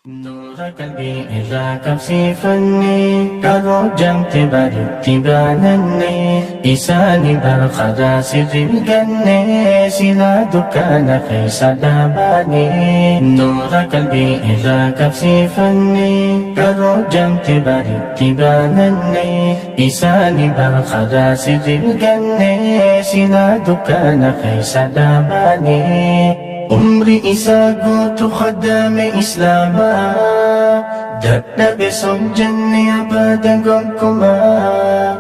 Nuura qalbii irraa qabsiifanne, Qaroo jamte baritti baananne, Isaani bar karaa sirrii ganne, Silaa dukkana keessa dhaabaane. Nuura qalbii irraa qabsiifanne, Qaroo jamte baritti baananne, Isaani bar karaa sirrii ganne, Silaa dukkana keessa dhaabaane. Umri isaa guutu khadame Islaamaa, Dadhabe son jenne abadan gonkumaa.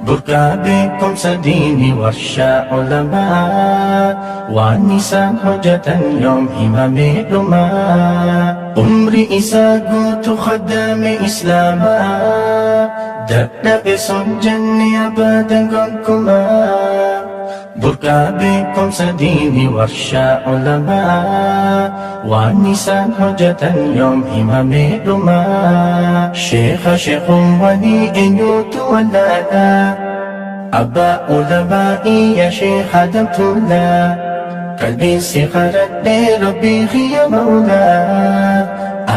Burqaa beekumsa diini warshaa ulamaa, Waan isaan hojjetan yoom himamee dhumaa. Umri isaa guutu khadame Islaamaa, Dadhabe son jenne abadan gonkumaa. Burqaa beekumsa diini warshaa ulamaa, Waan isaan hojjetan yoom himamee dhumaa. Sheekha sheekumwanii eenyutu wallaalaa, Abbaa ulamaa'ii yaa Sheekh Adam Tuulaa. Qalbiin si kadhadhee Rabbii kiyya Mawlaa,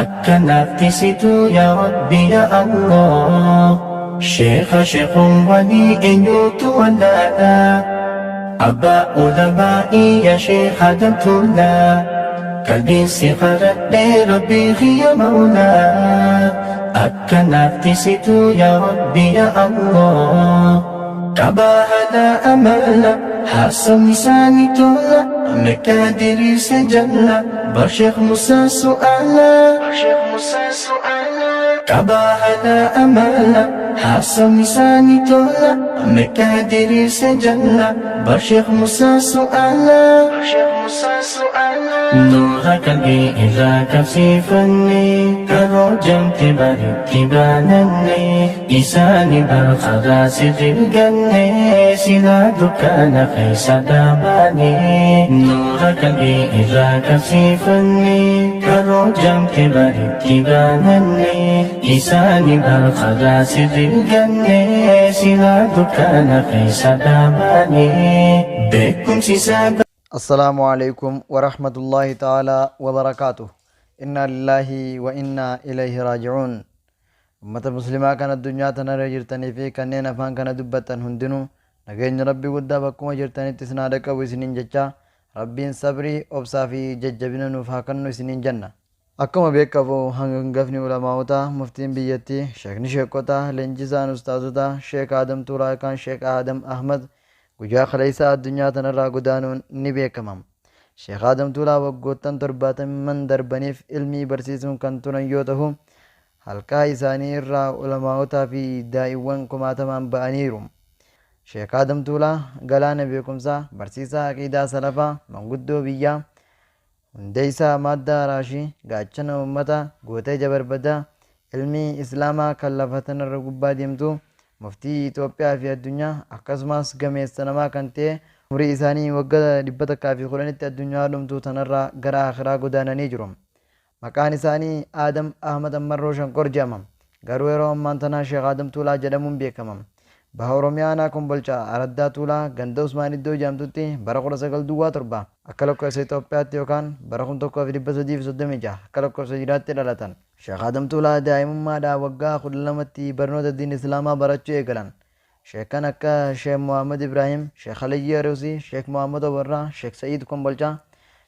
Akka naaf tisitu yaa Rabbi yaa Allah. Sheekha sheekumwanii eenyutu wallaalaa, Abbaa ulamaa'ii yaa Sheekh Adam Tuulaa. Qalbiin si kadhadhee Rabbii kiyya Mawlaa, Akka naaf tisitu yaa Rabbi yaa Allah. Qabaa haadha amala, haasawni isaanii tola, Meeqa diriirse jalla, bar Sheekh Musaa su'aala. Qabaa haadha amala, haasawni isaanii tola, Meeqa diriirse jalla, bar Sheekh Musaa su'aala. Nuura qalbii irraa qabsiifanne, Qaroo jamte baritti baananne, Isaani bar karaa sirrii ganne, Silaa dukkana keessa dhaabaane. Nuura qalbii irraa qabsiifanne, Qaroo jamte baritti baananne, Isaani bar karaa sirrii ganne, Silaa dukkana keessa dhaabaane. Beekumsi isaa Assalaamu alaikum warahmatullaahi ta'aalaa wabarakaatuh. Innaa lillaahi wa innaa ilayhi raaji'uun. Ummata muslimaa kan addunyaa tanarra jirtanii fi kanneen afaan kana dubbattan hundinuu nageenya Rabbii guddaa bakkuma jirtanitti isin haa dhaqqabu isiniin jechaa, Rabbiin sabrii, obsaa fi jajjabina nuuf haa kannu isiniin jenna. Akkuma beekamu hangafni ulamaa'otaa, muftiin biyyattii, sheekni sheekkotaa, leenjisaan ustaazotaa, Sheek Aadam Tuulaa yookaan Sheek Aadam Ahmad guyyaa kaleessaa addunyaa tanarraa godaanuun ni beekama. Sheek Aadam Tuulaa waggoottan 70n darbaniif ilmii barsiisuun kan turan yoo tahu, halqaa isaanii irraa ulamaa'otaa fi daa'iwwan kumaatamaan ba'aniiru. Sheek Aadam Tuulaa galaana beekumsaa, barsiisaa aqiidaa salafaa, manguddoo biyyaa, Hundeessaa Maaddaa Araashii, gaachana uummataa, goota ija barbadaa, ilmii Islaamaa kan lafa tanarra gubbaa deemtu, muftii Itoophiyaa fi addunyaa, akkasumas gameessa namaa kan ta'e umrii isaanii wagga 110tti addunyaa dhumtuu tanarraa gara aakhiraa godaananii jiru. Maqaan isaanii Aadam Ahmad Ammarroo Shankor jedhama. Garuu yeroo ammaan tanaa Sheekh Aadam Tuulaa jedhamuun beekama. Baha Oromiyaa Aanaa Kombolchaa, Araddaa Tuulaa, Ganda Usmaan Iddoo jedhamtutti bara 19 duwwaa 7 akka lakkoofsa Itoophiyaatti yookaan bara 1336 akka lakkoofsa Hijraatti dhalatan. Sheekh Aadam Tuulaa daa'imummaadhaa waggaa 12tti barnoota diin Islaamaa barachuu eegalan. Sheekkan akka Sheekh Muhammad Ibraahim, Sheekh Aliyyii Aruusii, Sheekh Muhammad Obarraa, Sheekh Sa'iid Kombolchaa,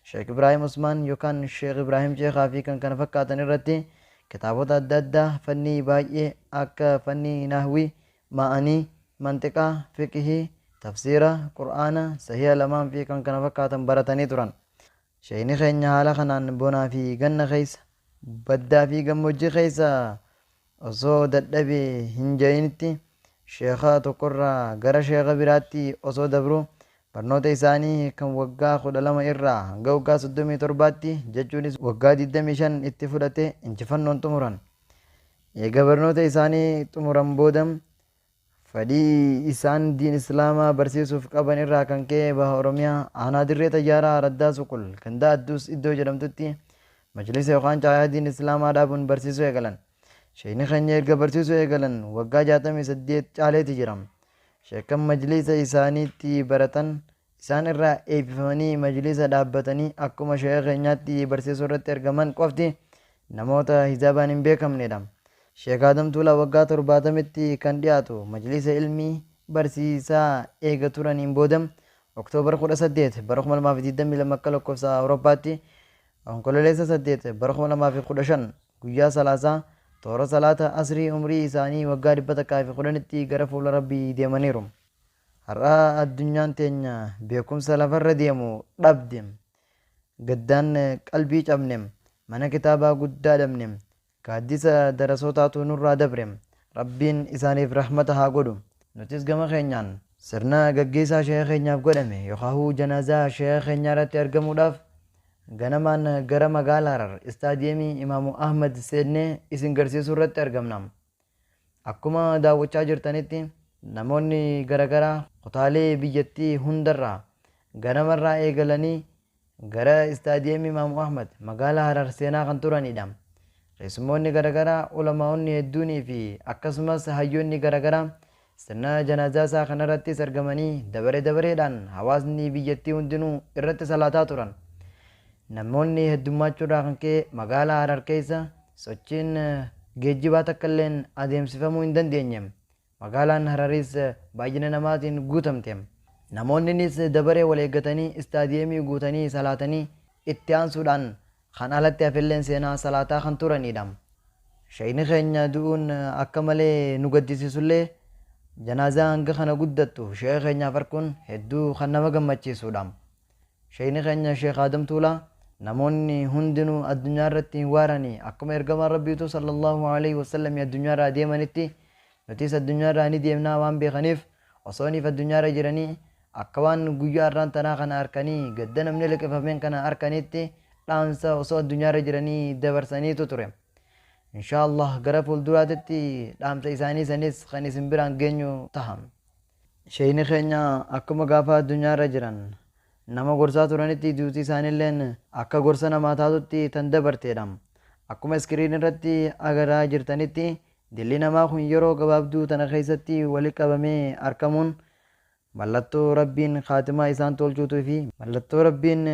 Sheekh Ibraahim Usmaan yookaan Sheekh Ibraahim Sheekhaa fi kkf irratti kitaabota adda addaa fannii baay'ee akka fannii nahwii, ma'anii, manxiqaa, fiqhii, tafsiira, Qur'aana, sahiha lamaan fi kkf baratanii turan. Sheekni keenya haala kanaan bonaa fi ganna keessa, baddaa fi gammoojjii keessa osoo dadhabe hin ja'initti sheekha tokkorraa gara sheekha biraatti osoo dabruu barnoota isaanii kan waggaa 12 irraa hanga waggaa 37tti jechuunis waggaa 25 itti fudhate injifannoon xumuran. Eega barnoota isaanii xumuran booda fedhii isaan diin Islaamaa barsiisuuf qaban irraa kan ka'e Baha Oromiyaa Aanaa Dirree Xayyaaraa Araddaa Suqul ganda Adduus iddoo jedhamtutti majlisa yookaan caayaa diin Islaamaa dhaabuun barsiisuu eegalan. Sheekni keenya erga barsiisuu eegalan waggaa 68 caaleeti jira. Sheekkan majlisa isaaniitti baratan isaan irraa eebbifamanii majlisa dhaabbatanii akkuma sheeka keenyaatti barsiisuu irratti argaman qofti namoota hizaabaan hin beekamneedha. Sheek Aadam Tuulaa waggaa 70tti kan dhiyaatu majlisa ilmii barsiisaa eega turaniin booda October 18 bara 2022 akka lakkoofsa Awurooppaatti Onkololeessa 8 bara 2015 guyyaa Salaasaa toora salaata Asrii umrii isaanii waggaa 110tti gara fuula Rabbii deemaniiru. Har'a addunyaan teenya beekumsa lafarra deemu dhabde. Gaddaan qalbii cabne. Mana kitaabaa guddaa dhabne. Gaaddisa darasootaatu nurraa dabre. Rabbiin isaaniif rahmata haa godhu. Nutis gama keenyaan sirna gaggeessaa sheekha keenyaaf godhame yookaahuu janaazaa sheekha keenyaa irratti argamuudhaaf ganamaan gara magaala Harar istaadiyeemii Imaamu Ahmad seennee isin garsiisuu irratti argamna. Akkuma daawwachaa jirtanitti namoonni garagaraa kutaalee biyyattii hundarraa ganamarraa eegalanii gara Istaadiyeemii Imaamu Ahmad magaalaa Harar seenaa kan turaniidha. Keessummoonni garagaraa, ulamaa'onni hedduunii fi akkasumas hayyoonni garagaraa sirna janaazaa isaa kanarrattis argamanii dabare dabareedhaan hawaasni biyyattii hundinuu irratti salaataa turan. Namoonni heddummaachuurraa kan ka'e magaalaa Harar keessa sochiin geejjibaa takkalleen adeemsifamuu hin dandeenye. Magaalaan Hararis baay'ina namaatiin guutamte. Namoonninis dabaree wal eeggatanii istaadiyeemii guutanii salaatanii itti aansuudhaan kan alatti hafelleen seenaa salaataa kan turaniidha. Sheeyni keenya du'uun akka malee nu gaddisiisullee janaazaa hanga kana guddattu sheekha keenyaaf arkuun hedduu kan nama gammachiisuudha. Sheeyni keenya Sheekh Aadam Tuulaa namoonni hundinuu addunyaa irratti hin waaranii akkuma ergamaan Rabbiituu sallallaahu aleyhi wasallami addunyaa irraa deemanitti nutis addunyaa irraa ni deemnaa waan beekaniif osooniif addunyaa irra jiranii akka waan guyyaa arraan tanaa kana arkanii gadda namni liqifameen kana arkaniitti dhaamsa osoo addunyaa irra jiranii dabarsaniitu ture. Inshaa Allah gara fuulduraatitti dhaamsa isaanii sanis kan isin biraan geenyu taha. Sheeyni keenya akkuma gaafa addunyaa irra jiran nama gorsaa turanitti duuti isaanilleen akka gorsa namaa taatutti tan dabarteedha. Akkuma iskiriin irratti agaraa jirtanitti dilli namaa kun yeroo gabaabduu tana keessatti wali qabamee arkamuun mallattoo Rabbiin khaatimaa isaan tolchuutuu fi mallattoo Rabbiin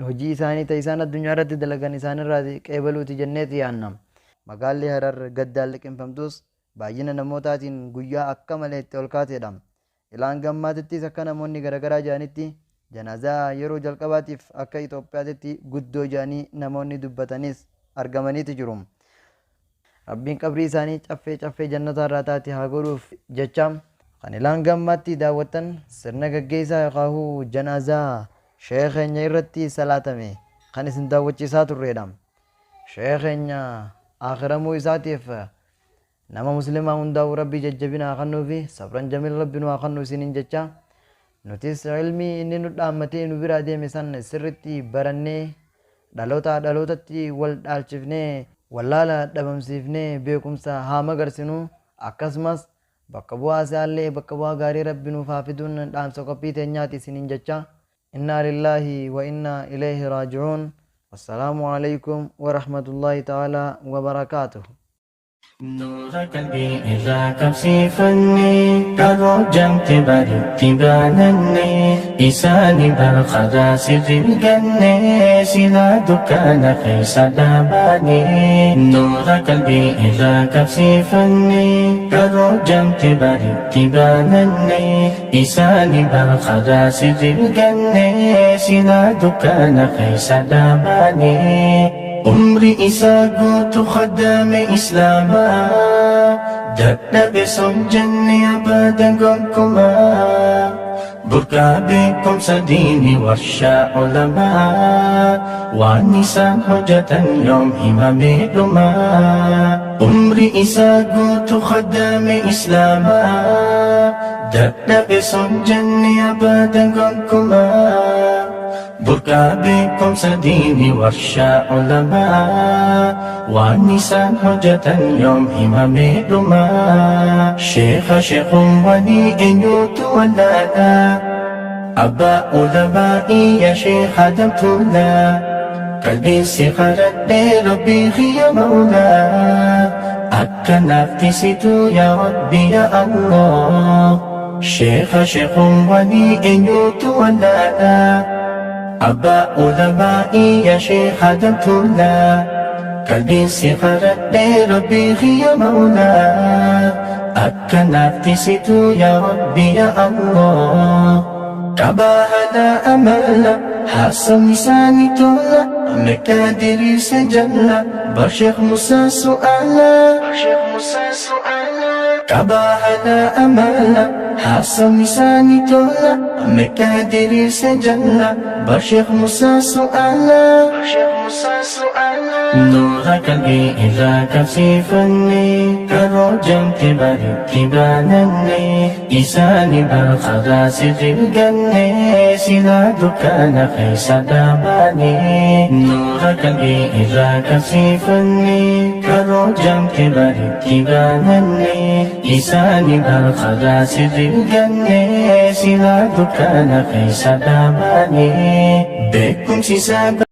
hojii isaanii ta isaan addunyaa irratti dalagan isaanirraa qeebaluuti jenneeti yaanna. Magaalli Harar gaddaan liqimfamtus baay'ina namootaatiin guyyaa akka malee itti ol kaateedha. Ilaa hanga ammaatittis akka namoonni garagaraa jedhanitti janaazaa yeroo jalqabaatiif akka Itoophiyaatitti guddoo jedhanii namoonni dubbatanis argamaniiti jiru. Rabbiin qabrii isaanii caffee caffee jannataa irraa taate haa godhuuf jecha kan ilaa hanga ammaatti daawwattan sirna gaggeessaa yookaahuu janaazaa sheekha keenya irratti salaatame kan isin daawwachiisaa turreedha. Sheekha keenya aakhiramuu isaatiif Nama muslimaa hundaa'uu Rabbii jajjabina haa kannuufi sabran jamil Rabbi nu haa kannu isiniin jechaa nutis ilmii inni nu dhaammatee nu biraa deeme san sirritti barannee dhalootaa dhalootatti wal dhaalchifnee wallaala dhabamsiifnee beekumsa haa magarsinu akkasumas bakka bu'aa isaallee bakka bu'aa gaarii Rabbi nuuf haa fiduun dhaamsa qophii teenyaati isiniin jechaa Innaa lillaahi wa innaa ilayhi raaji'uun Wassalaamu Aleykum warahmatullaahi ta'aalaa wabarakaatuh. Nuura qalbii irraa qabsiifanne Qaroo jamte baritti baananne Isaani bar karaa sirri ganne Silaa dukkaana keessa dhaabaane Nuura qalbii irraa qabsiifanne Qaroo jamte baritti baananne Isaani bar karaa sirri ganne Silaa dukkaana keessa dhaabaane Umri isaa guutu khadame islaamaa Dadhabe son jenne abadan gonkumaa Burqaa beekumsa diini warshaa ulamaa Waan isaan hojjatan yoom himamee dhumaa Umri isaa guutu khadame islaamaa Dadhabe son jenne abadan gonkumaa Burqaa beekumsa diini warshaa ulamaa Waan isaan hojjatan yoom himamee dhumaa Sheekha sheekhumwanii eenyutu wallaalaa Abbaa ulamaa'ii yaa sheekha damtuulaa Qalbiin si kadhadhee rabbii kiyya mawlaa Akka naaf tisitu yaa rabbi yaa Allah Sheekha sheekhumwanii eenyutu wallaalaa Abbaa ulamaa'ii yaa sheekha damtuulaa Qalbiin si kadhadhee Rabbii kiyya mawlaa. Akka naaf tisitu yaa Rabbi yaa Allah. Qabaa haala amala haasawni isaanii tola. Meeqa diriirse jalla bar Sheekh Musaa su'aala. Qabaa haala amala haasawni isaanii tola. Meeqa diriirse jalla bar Sheekh Musaa su'aala. Nuura qalbii irraa qabsiifanne karoo jamte baritti baananne isaani bar karaa sirri arganne silaa dukkana keessa dhaabaane. Nuura qalbii irraa qabsiifanne karoo jamte baritti baananne isaani bar karaa sirri arganne silaa dukkana keessa dhaabaane. Beekumsi isaa.